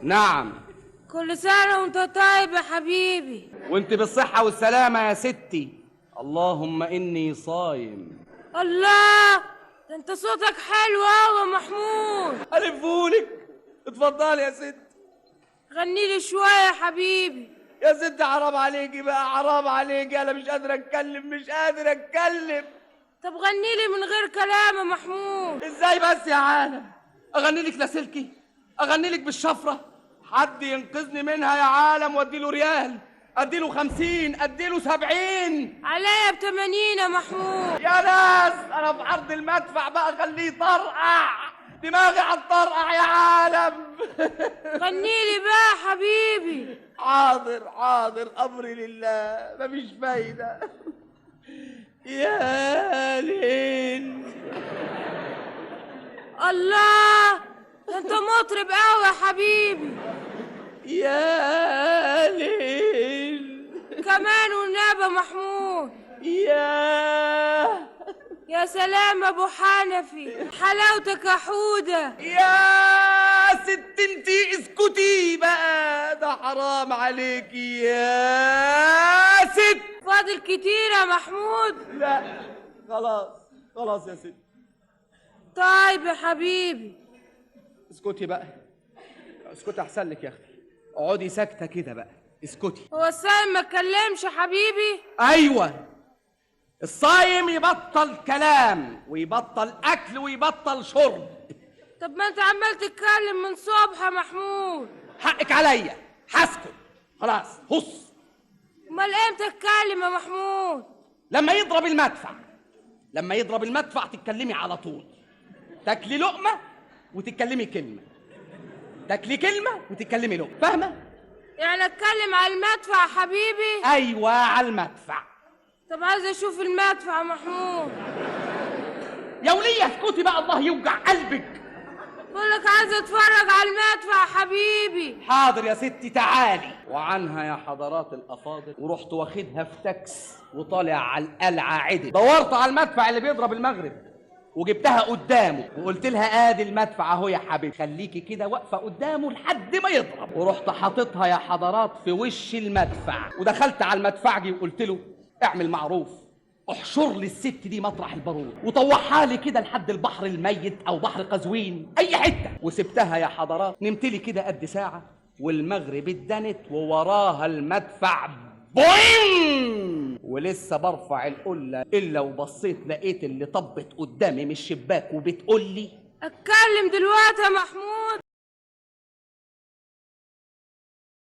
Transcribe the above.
نعم. كل سنة وانت طيب يا حبيبي. وانت بالصحة والسلامة يا ستي. اللهم اني صايم. الله، ده انت صوتك حلو قوي يا محمود. الفولك. اتفضلي يا ست. غني لي شوية يا حبيبي. يا ست حرام عليكي بقى، حرام عليكي، انا مش قادر اتكلم، مش قادر اتكلم. طب غني لي من غير كلام يا محمود. ازاي بس يا عالم؟ اغني لك لاسلكي؟ اغني لك بالشفره؟ حد ينقذني منها يا عالم، وادي له ريال، ادي له 50، ادي له 70. عليا ب80 يا محمود. يا ناس انا في عرض المدفع بقى، خليه يطرقع، دماغي هتطرقع يا عالم. غني لي بقى يا حبيبي. حاضر حاضر، امري لله، مفيش فايده. يا ليل. الله، ده انت مطرب قوي يا حبيبي. يا ليل. كمان والنبي يا محمود. يا سلام يا ابو حنفي، حلاوتك يا حوده. يا ست انتي اسكتي بقى، ده حرام عليكي يا ست. فاضل كتير يا محمود. لا خلاص خلاص يا ست. طيب يا حبيبي اسكتي بقى، اسكتي احسن لك يا اختي، اقعدي ساكته كده بقى، اسكتي. هو الصايم ما اتكلمش يا حبيبي؟ ايوه، الصايم يبطل كلام ويبطل اكل ويبطل شرب. طب ما انت عمال تتكلم من صبح يا محمود. حقك عليا، هسكت خلاص. هص. امال امتى تتكلم يا محمود؟ لما يضرب المدفع. لما يضرب المدفع تتكلمي على طول، تاكلي لقمة وتتكلمي كلمة، تاكلي كلمة وتتكلمي لقمة، فاهمه؟ يعني اتكلم على المدفع يا حبيبي؟ ايوه على المدفع. طب عايز اشوف المدفع يا محمود. يا وليه اسكتي بقى، الله يوجع قلبك. بقولك عايز اتفرج على المدفع يا حبيبي. حاضر يا ستي، تعالي. وعنها يا حضرات الافاضل، ورحت واخدها في تاكس وطالع على القلعة عدل. دورت على المدفع اللي بيضرب المغرب وجبتها قدامه وقلت لها ادي المدفع اهو يا حبيبي، خليكي كده واقفة قدامه لحد ما يضرب. ورحت حاططها يا حضرات في وش المدفع، ودخلت على المدفعجي وقلت له اعمل معروف، احشر لي الست دي مطرح البارود وطوحها لي كده لحد البحر الميت او بحر قزوين، اي حتة. وسبتها يا حضرات، نمت لي كده قد ساعة والمغرب اتدنت ووراها المدفع بوين، ولسه برفع القلة الا وبصيت لقيت اللي طبت قدامي من الشباك وبتقول لي اتكلم دلوقتي يا محمود.